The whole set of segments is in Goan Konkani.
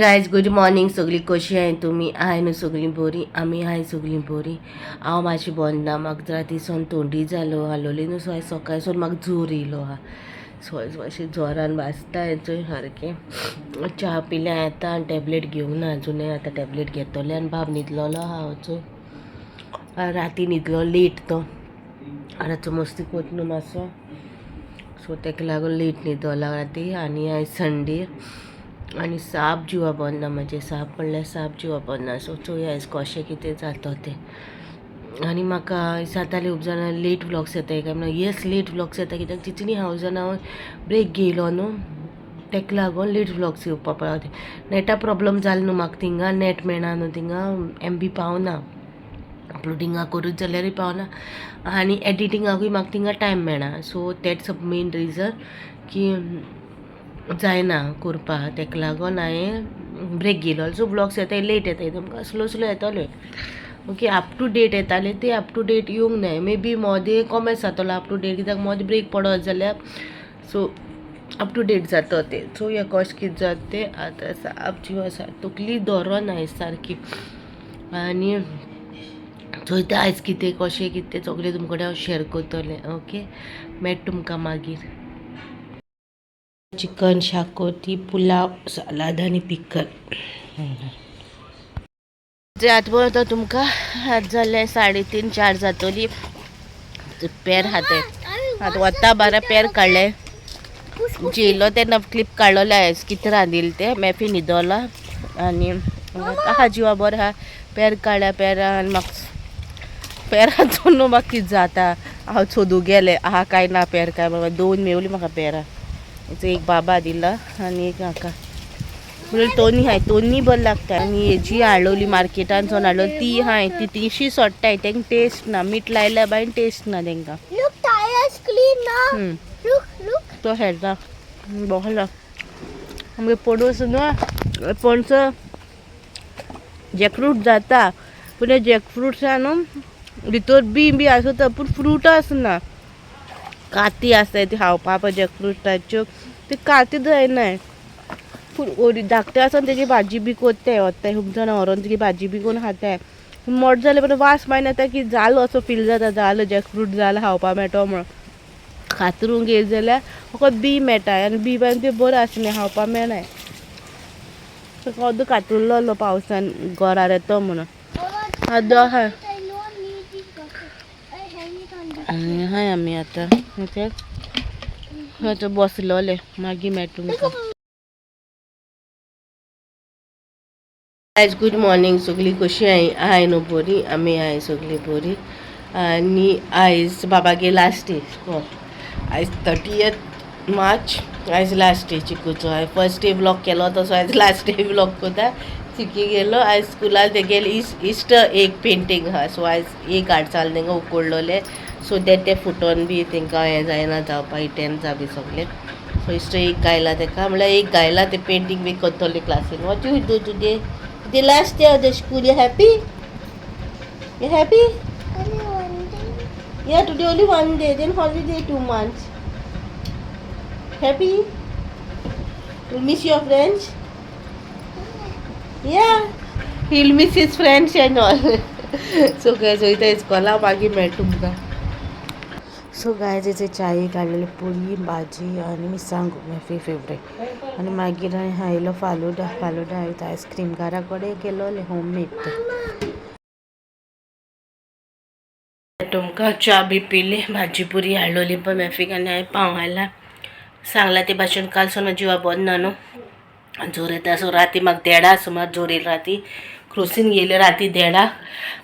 Guys, good morning. सगळीं कशी आहाय तुमी? आहाय न्हू सगळीं बरी? आमी आहाय सगळीं बरी. हांव मातशी बरी ना. म्हाका जरा दिसोन थंडी जालो आलोली न्हू. सो आयज सकाळी सावन म्हाका जोर येयलो आहा. सो मातशें जोरान वाजता चोय सारकें. च्या पिल्या आतां आनी टॅबलेट घेवना अजुनूय. आतां टॅबलेट घेतोलें. आनी बाब न्हिदलोलो आहा चोय. राती न्हिदलो लेट तो. रातचो मस्ती कोत न्हू मातसो, सो तेका लागून लेट न्हिदोला राती. आनी आयज संडे आनी साप जिवा बरें ना म्हजें. साप म्हणल्यार साप जिवा बरें ना. सो चोया आयज कशें कितें जाता तें. आनी म्हाका जातालें खूब जाणां लेट व्लॉग्स येताय काय म्हणून. येस, लेट व्लॉग्स येता कित्याक चिंचणी हावजान हांव ब्रेक घेयलो न्हू, तेका लागून लेट व्लॉग्स येवपा पडटा. नेटा प्रॉब्लम जालो न्हू म्हाका थिंगा. नेट मेळना न्हू थिंगा, एमबी पावना. अपलोडिंगा करूच जाल्यारूय पावना आनी एडिटिंगाकूय म्हाका थिंगा टायम मेळना. So that's a main reason की जायना करपाक. तेका लागून हांवें ब्रेक घेयलो. सो व्लॉग्स येताय लेट येताय तुमकां, स्लो स्लो येतले. ओके, अप टू डेट येताले ते अप टू डेट येवंक नाय. मे बी मोदें कॉमेस जातलो अप टू डेट, कित्याक मोदें ब्रेक पडत जाल्यार सो अप टू डेट जाता ते. सो या कशें कितें जाता तें. आतां साप जीव आसा, तकली धरोन आयज सारकी. आनी चोयता आयज कितें कशें कितें सगळें तुमचे कडेन हांव शेअर करतलें. ओके, मेळटा तुमकां मागीर. चिकन शाकोती, पुलाव, सालाद आनी पिकल. आतां पळय तुमकां आतां जालें 3:30 4 जातली. पेर खाताय आतां. वता बारा पेर काडले. जेयलो तेन्ना क्लिप काडलोले आयज कितें रांदिल्लें तें. मेफी न्हिदोला आनी आहा जिवा बरें आहा. पेर काडल्या पेरां आनी म्हाका पेरांचो न्हू म्हाका कितें जाता. हांव सोदूं गेलें आहा काय ना पेर काय बाबा. दोन मेवली म्हाका पेरां. एक बाबा दिला आनी एक हाका. म्हणल्यार दोनी हाय, दोनी बरें लागता. आनी हेजी हाडलोली मार्केटान सावन हाडलोली ती हाय, ती तिशी सोडटाय. तेंका टेस्ट ना. मीठ लायल्या बायन टेस्ट ना तेंकां. Look, tires clean now. Look, look. तो खेळटा बहला आमगे पणस न्हू, पणस जॅकफ्रूट जाता, पूण हे जॅकफ्रुट्सा न्हू भितर बी बी आसता पूण फ्रूट आसना. काती आसता ती खावपा पळय जॅकफ्रुटाच्यो, ती काती जायनाय. पूण ओरी धाकटे आसा तेजी भाजी बी कोत्ताय वत्ताय खूब जाणां व्हरोन तेजी भाजी बी करून खाताय. मोट जालें पण वास मागीर येता की जालो असो फील जाता, जालो जॅकफ्रूट जालो, खावपा मेळटो म्हणून. कातरूंक येयत जाल्यार फकत बी मेळटा आनी बी बायन ते बरें आसना, खावपा मेळनाय. अर्दो कातुरलो पावसान घरार येतो म्हणून अर्दो आहा. आनी हाय आमी आतां आतां बसलोले. मागीर मेळटा तुमकां. आयज गुड मॉर्निंग. सगळीं कशी आहाय? आहाय न्हू बरी? आमी आहाय सगळीं बरी. आनी आयज बाबागे लास्ट डे. आयज 30 मार्च. आयज लास्ट डे चिकूचो. हांवें फर्स्ट डे व्लॉग केलो तसो आयज लास्ट डे व्लॉग करता. चिकी गेलो आयज स्कुलार. तेगेले इश्ट एक पेंटींग आहा. सो आयज एक हाड तेंकां उकडलोले, सो that ते फुटोन बी तेंकां हें जायना जावपा, इटेन्सा बी सगळें. सो इश्ट एक गायला तेका, म्हणल्यार एक गायला ते पेंटींग बी करतले क्लासीन. What you do today? The last day of the school, you happy? You happy? Only one day. Yeah, today only one day, then holiday 2 months. Happy? You miss your friends? Yeah, he'll miss his friends and all. So guys, वयता इस्कॉला, मागीर मेळटा तुमकां. सो गायज, हेचे चाय काडलेले, पुरी भाजी आनी मिरसांग माय फेवरेट. आनी मागीर हांवें हायलो फालुडा. फालुडा विथ आयस्क्रीम घरा कडेन केलोले, होममेड. तुमकां च्या बी पिली, भाजी पुरी हाडलोली पळय मॅफीक आनी हांवें पाव हाडला. सांगला ते भाशेन काल सावन जिवा बरें ना न्हू, जोर येता. सो राती म्हाका देडा सुमार जोर येयलो. राती क्रोसीन गेले राती देडाक,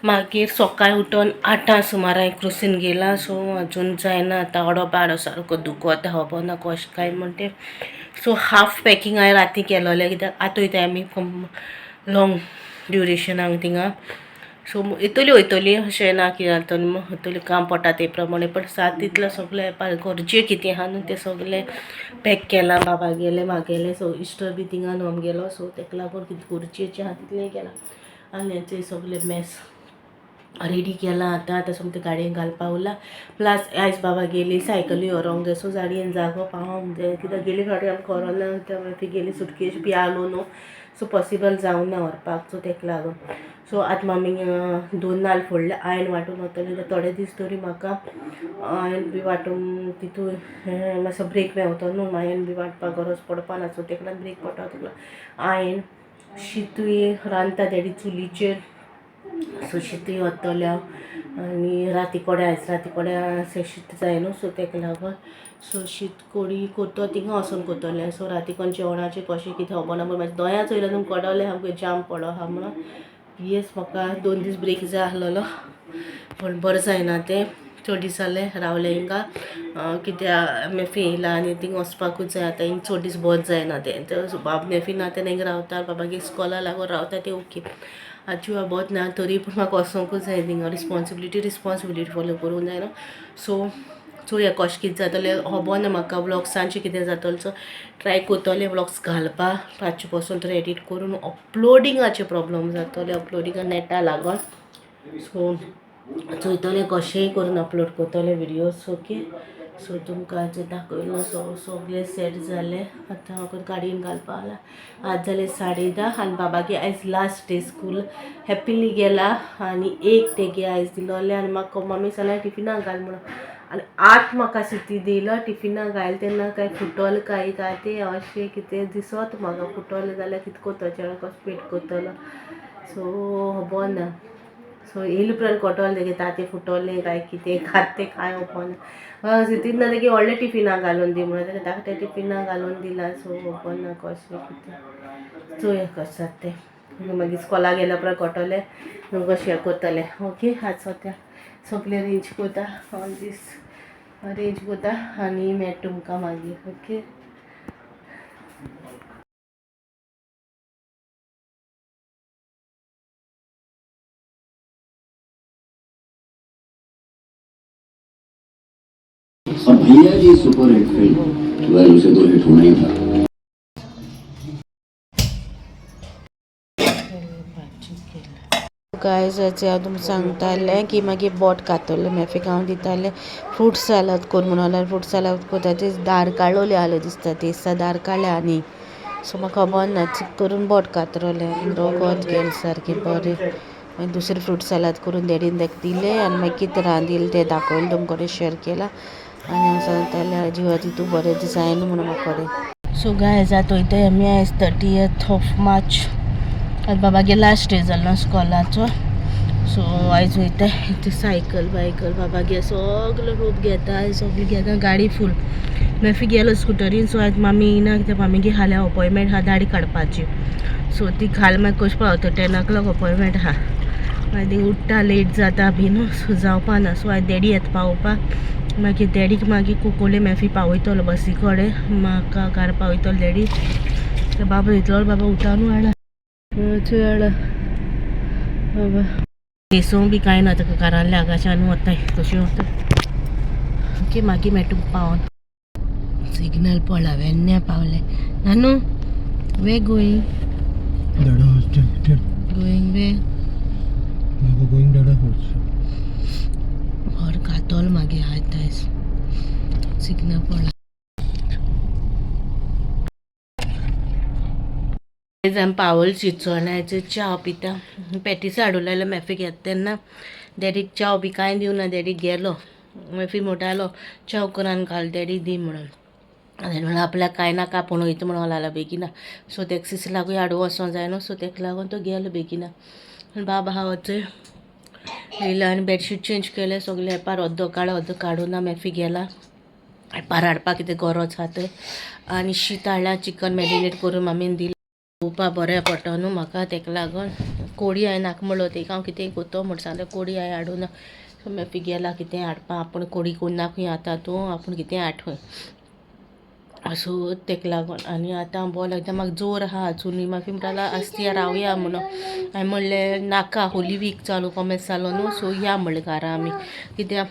मागीर सकाळी उठोन 8 सुमार हांवें क्रोसीन गेला. सो अजून जायना आतां. ओडो पाडो सारको दुखता, खबर ना कशें काय म्हण तें. सो हाफ पॅकिंग हांवें राती केलोलें कित्याक आतां वयताय आमी लॉंग ड्युरेशनाक थिंगा. सो येतली वयतली अशें ना कितें जातलें, वयतली काम पडटा ते प्रमाणे. पण सात तितलें सगळें गरजे कितें आहा न्हू तें सगळें पॅक केलां. बाबा गेले, म्हागेले सो इश्ट बी थिंगा न्हू आमगेलो. सो तेका लागून कितें गरजेचें आहा तितलें केलां. आनी हेचें सगळें मॅस रेडी केलां आतां. आतां सोमतें गाडयेन घालपा उरलां. प्लस आयज बाबा गेली सायकली व्हरोंक जाय, सो गाडयेन जागो पावोंक जाय कित्याक गेली फावटी आमकां व्हरोंक ना. ती गेली सुटकेश बी आलो न्हू. सो पॉसिबल जावना ना व्हरपाक, सो तेका लागून. सो आतां मामी 2 नाल्ल फोडले, आयन वांटून वतलें. थोडे दीस तरी म्हाका आयन बी वांटूंक तितू मातसो ब्रेक मेवतो न्हू, आयन बी वांटपाक गरज पडपा ना. सो तेका लागून ब्रेक पडटा तेका लागून आयन शितूय रांदता तेडी चुलीचेर. सो शितूय वतलें हांव आनी राती कोडे, आयज राती कोडे शीत जाय न्हू, सो तेका लागून. सो शीत कोडी कोत्तो थिंगा वोसोन कोत्तोलें. सो राती कोन जेवणाचें कशें कितें खबर ना, पूण म्हाजें दोळ्यां चोयल्यार तुमकां कळटलें सामकें जाम पडो आहा म्हणून. येस, म्हाका 2 दीस ब्रेक जाय आसलेलो, पूण बरें जायना तें. चड दीस जाले रावलें हिंगा, कित्याक मेफी येयला आनी थिंगा वचपाकूच जाय आतां. हिंगा चड दीस बरें जायना तें. बाब नेफी ना तेन्ना हिंगा रावता, बाबागे इस्कोला लागून रावता तें ओके. आतां जिवा बरें ना तरी पूण म्हाका वचोंकूच जाय थिंगा, रिस्पोन्सिबिलिटी रिस्पोन्सिबिलिटी फोलो करूंक जाय न्हू. सो चोया कशें कितें जातलें, खबर ना म्हाका व्लॉग्सांचें कितें जातलें. सो ट्राय करतलें व्लॉग्स घालपा, रातचें बसून तर एडीट करून. अपलोडिंगाचें प्रोब्लम जातलें, अपलोडिंगा नेटा लागून. सो चोयतलें कशेंय करून अपलोड करतलें विडियोज. ओके, सो तुमकां आतां दाखयलो. सो सगळें सेट जालें, आतां हांव गाडयेन घालपा आला. आज जालें 10:30 आनी बाबागे आयज लास्ट डे स्कूल, हॅपिली गेला आनी एक तेगे आयज दिलोलें. आनी म्हाका मम्मी सांगलें टिफिनाक घाल म्हणून, आनी आत म्हाका सिटी दिलो टिफिनाक घायल तेन्ना काय फुटोल काय काय तें अशें कितें दिसत म्हाका फुटोलें जाल्यार कितें कोत्तो चेडो, कसो पेट कोत्तलो, सो खबर ना. सो येयले उपरांत कळटलें तेगे तातें फुटोलें काय कितें खात तें कांय खबर ना. सितीन ना तेगे व्हडलें टिफिनाक घालून दी म्हणून, तेका धाकट्या टिफिनाक घालून दिला. सो खबर ना कशें कितें, चोया कशें जाता तें, मागीर स्कॉला गेल्या उपरांत कळटलें कशें करतलें. ओके, आज सद्या सगळें अरेंज करता, ऑल दीस अरेंज करता आनी मेळटा तुमकां मागीर. ओके, और भैया जी सुपर हिट फिल्म, वेल उसे तो हिट होना ही था. गायज, हांव तुमकां सांगतालें की मागीर बोट कातरलें मेफीक हांव दितालें फ्रूट सालाद कर म्हणून. फ्रूट सालाद करता ते दार काडलोले आहले दिसता, ते दिसा दार काडले आनी सो म्हाका खबर ना, चीक करून बोट कातरलें रोगोत गेलें सारकें बरें. मागीर दुसरें फ्रूट सालाद करून डॅडीन ताका दिलें आनी मागीर कितें रांदिलें तें दाखयलें तुमकां कडेन शेअर केलां. आनी हांव सांगतालें जिवा तितू बरें जायना म्हणून म्हाका कडेन. सो गायज, आतां वयताय आमी. आयज 30th of March, आतां बाबागे लास्ट डे जालो स्कॉलाचो. सो आयज वयताय. ते सायकल बायकल बाबागे सगलो रोप घेता, सगळें घेता, गाडी फूल. मेफी गेलो स्कुटरीन. सो आयज मामी येयना कित्याक मामीगे फाल्यां अपॉयंटमेंट आहा दाडी काडपाची. सो ती घाल मागीर कशें पावता, 10 o'clock appointment आहा, मागीर ती उठ्ठा लेट जाता बी न्हू, सो जावपा ना. सो आयज डॅडी येता पावोवपाक, मागीर डॅडीक मागीर कुकोले मेफी पावयतलो बसी कडेन, म्हाका घरा पावयतलो डॅडी. बाबा येतलो, बाबा उठानू हाडा चड बाबा न्हेसूंक बी कांय ना ताका, घरांतल्या आगाशान वताय कशें वता. ओके, मागीर मेळटा तुमकां पावोन. सिग्नल पडला, वेन्न्या पावले. नानू, वे going? Dada hostel. Going way? Going Dada hostel. घर कातोल मागीर आयज आयज सिग्नल पडला. आमी पावल चिंचोण्याचो च्या पिता. पेटीस हाडूं लायलो मेफीक येता तेन्ना. डॅडीक च्याव बी कांय दिवना, डॅडी गेलो. मेफी म्हणटालो च्याव करून घाल डॅडी दी म्हणून. आनी म्हणलें आपल्याक कांय नाका, आपूण वयता म्हणून लागला बेगिना. सो तेका सिसलाकूय हाडूं वचों जाय न्हू, सो तेका लागून तो गेलो बेगिना. आनी बाबा आहा वचय येयला आनी बेडशीट चेंज केलें सगळें. एपार अर्दो काड अर्दो काडूना, मेफी गेला एपार हाडपाक कितें गरज आहा थंय. आनी शीत हाडलां, चिकन मॅरिनेट करून मामीन दिलें. धुवपा बरें पडटा न्हू म्हाका, तेका लागून कोडी हांवें नाका म्हणलो तेका, हांव कितेंय कोत्तो म्हण सांगलें, कोडी हांवें हाडूना. सो मेफी गेला कितेंय हाडपा, आपूण कोडी कोन्ना खंय आतां तूं, आपूण कितेंय हाड खंय. सो तेका लागून. आनी आतां हांव बरो लागता, म्हाका जोर आहा आजुनूय. म्हाका म्हणटालो आसती रावया म्हणून, हांवें म्हणलें नाका, होली वीक चालू कोमेस जालो न्हू, सो या म्हणलें घरा आमी, कित्याक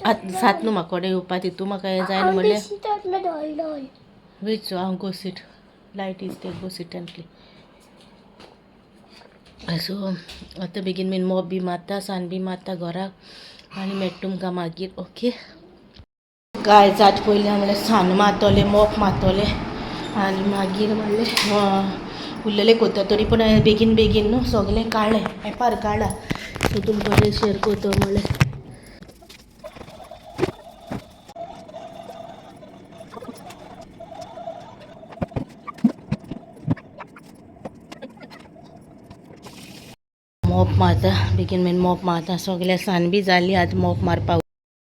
आतां जाता न्हू म्हाका कडेन येवपा, तितू म्हाका हें जायना म्हणलें. Wait, so हांव go sit, light is there, go sit and play. So आतां बेगीन बेगीन मोप बी मारता, सान बी मारता घराक आनी मेळटा तुमकां मागीर. ओके गायज, आतां पयलीं हांव म्हणलें सान मारतलें, मोप मारतलें आनी मागीर म्हणलें उरलेलें कोत्ता तरी पूण हांवें बेगीन बेगीन न्हू सगळें काडलें, एपार काडला. सो तुमकां शेअर करता म्हणलें. मोप मारता बेगीन बेगीन मोप मारता, सगळें सान बी जाली आतां मोप मारपाक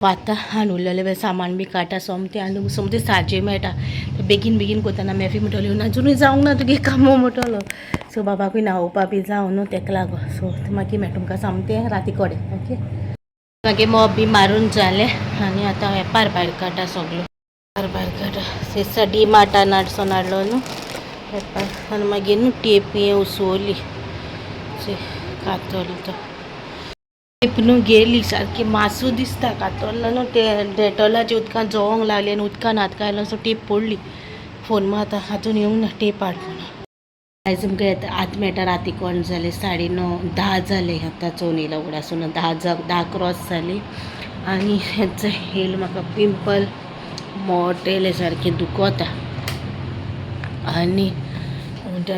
वता. आनी उरलेलें सामान बी काडटा सोमतें, आनी सोमतें साजे मेळटा. बेगीन बेगीन कोत्ता. मॅफी म्हणटली अजुनूय जावंक ना तुगे कामां म्हणटलो. सो बाबाकूय न्हांवोवपा बी जावं न्हू तेका लागून. सो मागीर मेळटा तुमकां सामकें राती कडेन. ओके, मागीर मोप बी मारून जालें आनी आतां वेपार भायर काडटा, सगलो वेपार भायर काडटा. सेसा डी मार्टान हाडसोन हाडलो न्हू वेपार. आनी मागीर न्हू टेप हें उसवली कातरलो तो टेप न्हू गेली सारकी मासू दिसता कातरलो न्हू ते डेटॉलाच्या उदकान जोवंक लागली आनी उदकान हात घालो, सो टेप पडली. फोन मारता, आजून येवंक ना टेप हाड म्हणून. आयज तुमकां आतां मेळटा राती कोण जालें 9:30 10 जालें आतां चोवनीला उगडासून 10 क्रॉस जाली. आनी हेंच येयलो म्हाका पिंपल मोटेले सारकें दुखता. आनी म्हणटा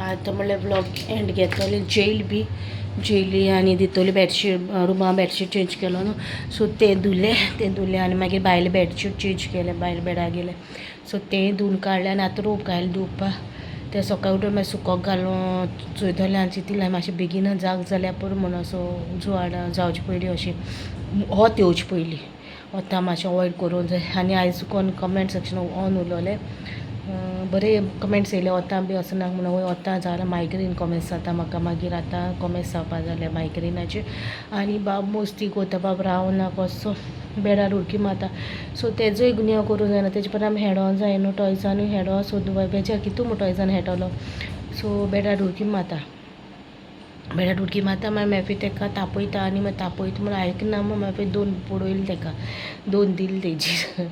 आतां म्हणल्यार ब्लॉग एंड घेतले, जेल बी जेली आनी दितली बेडशीट, रुमा बेडशीट चेंज केलो न्हू, सो तें धुलें, तें धुलें आनी मागीर भायलें बेडशीट चेंज केलें, भायले बेडा गेलें, सो तें धुवन काडलें. आनी आतां रोप घायलें धुवपा. तें सकाळीं उठून मागीर सुकोक घालून चोयतलें आनी चिंतलें मातशें बेगीन जाग जाल्यार पुरो म्हणून. सो उजवाड जावचे पयलीं अशें वत येवचे पयलीं वता मातशें अवॉयड करूंक जाय. आनी आयज कोण कमेंट सेक्शन ऑन उरलोलें, बरे कमेंट्स येयले वता बी वचनाक म्हणून. वय वता जाल्यार मायग्रेन कॉमेस जाता म्हाका, मागीर आतां कॉमेस जावपा जालें मायग्रेनाचेर. आनी बाब मस्ती कोता, बाब रावना कसो बेडार उडकी मारता, सो तेजोय गुन्यांव करूंक जायना. तेजे परस आमी हेडोंक जाय न्हू टॉयजानूय हेडो. सो बेजार कितू म्हूण टॉयजान हेडटलो. सो बेडार उडकी मारता, बेडार उडकी मारता. मागीर मॅफी तेका तापयता आनी मागीर तापयता म्हूण आयकना म्हूण मागीर 2 बडयले तेका, 2 दिले तेजेर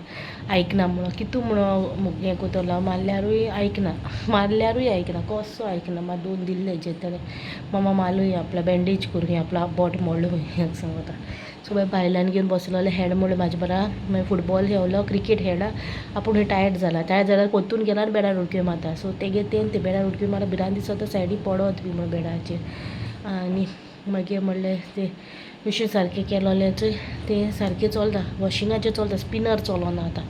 आयकना म्हणून. कितू म्हणून हें कोतलो, मारल्यारूय आयकना, मारल्यारूय आयकना, कसो आयकना. मागीर 2 दिले तेजेर. ताणें मामा मालूय आपला बँडेज करूं आपला बोट मोडलो खंय सांगता. सो मागीर भायल्यान घेवन बसलोलें हेड म्हणलें म्हाजे बरा. मागीर फुटबॉल खेळलो, क्रिकेट खेळ्ळा, आपूण टायर्ड जाला, टायर्ड जाल्यार परतून गेला आनी बेडार उडक्यो मारता. सो तेगे तें ते बेडार उडक्यो मारता, भिरांत दिसता सायडी पडत बी म्हणून बेडाचेर. आनी मागीर म्हणलें तें मिशीन सारकें केलोलें चोय तें सारकें चलता, वॉशिंगाचेर चलता, स्पिनर चलना आतां.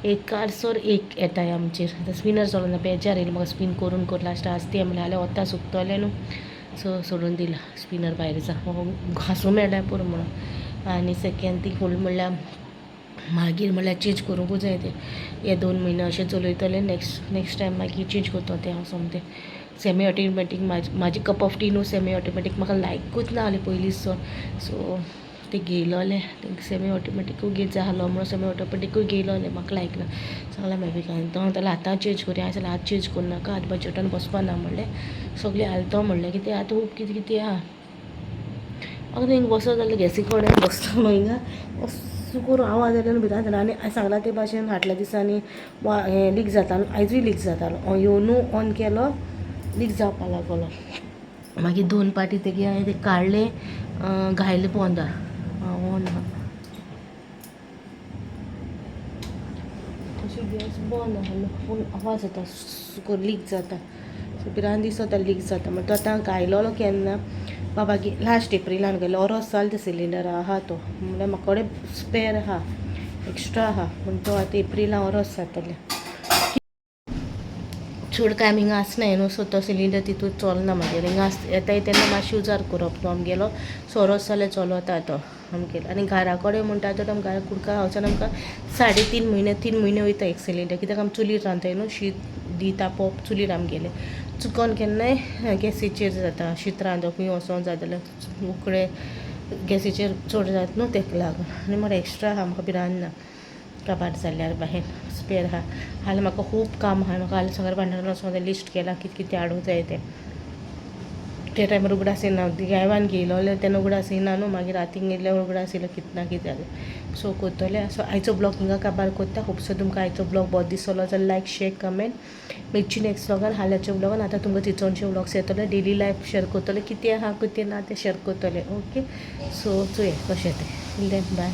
एक कारसर एक येता आमचेर आतां स्पिनर चलना, बेजार येयलो म्हाका स्पीन करून करून. लास्ट आज तें म्हणलें जाल्यार वता सुकतलें न्हू, सो सोडून दिला स्पिनर भायर जा, घासूं मेळ्ळ्यार पुरो म्हणून. आनी सेकेंड ती फूल म्हणल्यार मागीर म्हणल्यार चेंज करूंकूच जाय तें, हे 2 म्हयने अशें चलयतलें, नेक्स्ट टायम मागीर चेंज करता तें हांव सोमतें. सेमी ऑटोमॅटीक म्हाजी कप ऑफ टी न्हू सेमी ऑटोमॅटीक म्हाका लायकूच ना जालें पयलींच सावन. सो तें घेयलोलें सेमी ऑटोमॅटिकूय घेत जालो म्हणून सेमी ऑटोमॅटिकूय घेयलोलें, म्हाका लायक ना. सांगलें मागीर तो म्हणटालो आतां चेंज करुया, हांवें सांगलें आतां चेंज करूं नाका, आतां बजटान बसपा ना म्हणलें, सगळें हालतो म्हणलें कितें आतां खूब कितें कितें आहा. म्हाका हिंगा बसत जाल्यार गॅसी कडेन बसता न्हू हिंगा असो करून आवाज येयलो न्हू भिरांत जाली. आनी हांवें सांगलां ते भाशेन फाटल्या दिसांनी हें लीक जातालो, आयजूय लीक जातालो, येवनू ऑन केलो लीक जावपा लागलो. मागीर 2 पाटी तेगे हांवें ते काडले, घायले पोंदा ऑन आहा तशी गॅस बंद आहलो पूण आवाज येता करून लीक जाता. सो भिरांत दिसता लीक जाता म्हण तो आतां घायलोलो केन्ना बाबा लास्ट एप्रिलान घायलो, ओरोस जालो ते सिलिंडर आहा तो, म्हणल्यार म्हाका कडेन स्पेर आहा, एक्स्ट्रा आहा, पूण तो आतां एप्रिलान ओरोस जातलें. चड काय आमी हिंगा आसनाय न्हू, सो तो सिलिंडर तितून चलना मागीर हिंगा येताय तेन्ना मातशें उजार करप न्हू आमगेलो, सोरोस जाल्यार चलता तो आमगेलो. आनी घरा कडेन म्हणटा तो आमकां कुडका हावसान आमकां 3.5 म्हयने 3 म्हयने वयता एक सिलिंडर, कित्याक आमी चुलीर रांदताय न्हू, शीत दी तापोवप चुलीर आमगेलें, चुकोन केन्नाय गॅसीचेर जाता शीत रांदप, खंय वचोंक जाय जाल्यार उकडे गॅसीचेर चड जाता न्हू तेका लागून. आनी म्हाका एक्स्ट्रा आहा, म्हाका भिरांत ना काबार जाल्यार बाहेर स्पेर आहा. हाल्यार म्हाका खूब काम आहा, म्हाका हाल्यार सगळें भांडार वचोंक जाय, लिस्ट केलां कितें कितें हाडूंक जाय तें. त्या टायमार उगडास येना, गायवान घेयलोलें तेन्ना उगडास येना न्हू, मागीर रातीन येयल्यार उगडास येयलो कितें ना कितें जालें. सो कोत्तोलें. सो आयचो ब्लॉग हिंगा काबार कोत्ता. होप सो तुमकां आयचो ब्लॉग बरो दिसलो जाल्यार लायक शेयर कमेंट. मेळची नेक्स्ट ब्लॉगान, हाल्याच्या ब्लॉगान. आतां तुमकां चिचोणचे ब्लॉग्स येतले, डेली लायफ शेअर करतले, कितें आहा कितें ना तें शेअर करतले. ओके, सो चोया कशें तें. बाय.